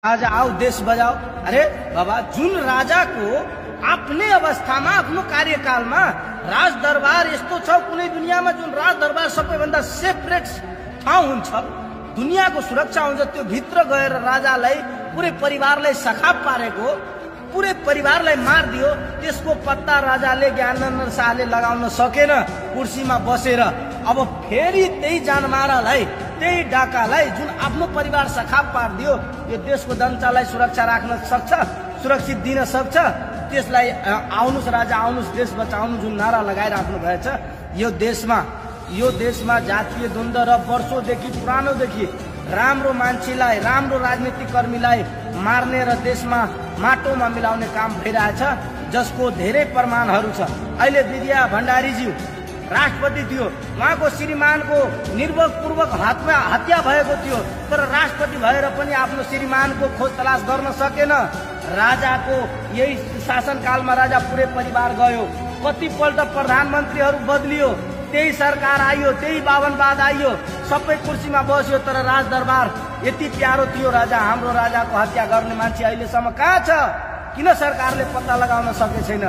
आज आओ देश बजाओ। अरे बाबा, जुन राजा को आफ्नै अवस्थामा आफ्नो कार्यकालमा राज दरबार यस्तो छ, कुनै दुनियाँमा जुन राज दरबार सबैभन्दा सेपरेट ठाउँ हुन्छ, दुनियाँको सुरक्षा हुन्छ, त्यो भित्र गएर राजालाई पुरै परिवारलाई सखाप पारेको, पुरै परिवारलाई मारिदियो। त्यसको पत्ता राजाले ज्ञानेन्द्र शाहले लगाउन सकेन कुर्सीमा बसेर। अब फेरि त्यही जानमारालाई, त्यही डाकालाई जुन आफ्नो परिवार सखाप पारिदियो, यो देशको जनतालाई सुरक्षा राख्न सक्छ, सुरक्षित दिन सक्छ? त्यसलाई आउनुस् राजा आउनुस् देश बचाउनु जुन नारा लगाइराख्नु भएछ, यो देशमा जातीय द्वन्द्व र वर्षौंदेखि पुरानोदेखि राम्रो मान्छेलाई, राम्रो राजनीतिक कर्मीलाई मार्ने र देशमा माटोमा मिलाउने काम भइरहेछ, जसको धेरै प्रमाणहरू छ। अहिले विद्या भण्डारीज्यू राष्ट्रपति थियो, उहाँको श्रीमानको निर्भरपूर्वक हत्या भएको थियो, तर राष्ट्रपति भएर पनि आफ्नो श्रीमानको खोज तलास गर्न सकेन। राजाको यही शासनकालमा राजा पुरै परिवार गयो, कतिपल्ट प्रधानमन्त्रीहरू बदलियो, त्यही सरकार आइयो, त्यही बावनवाद आइयो, सबै कुर्सीमा बस्यो, तर राजदरबार यति प्यारो थियो राजा, हाम्रो राजाको हत्या गर्ने मान्छे अहिलेसम्म कहाँ छ? किन सरकारले पत्ता लगाउन सकेको छैन?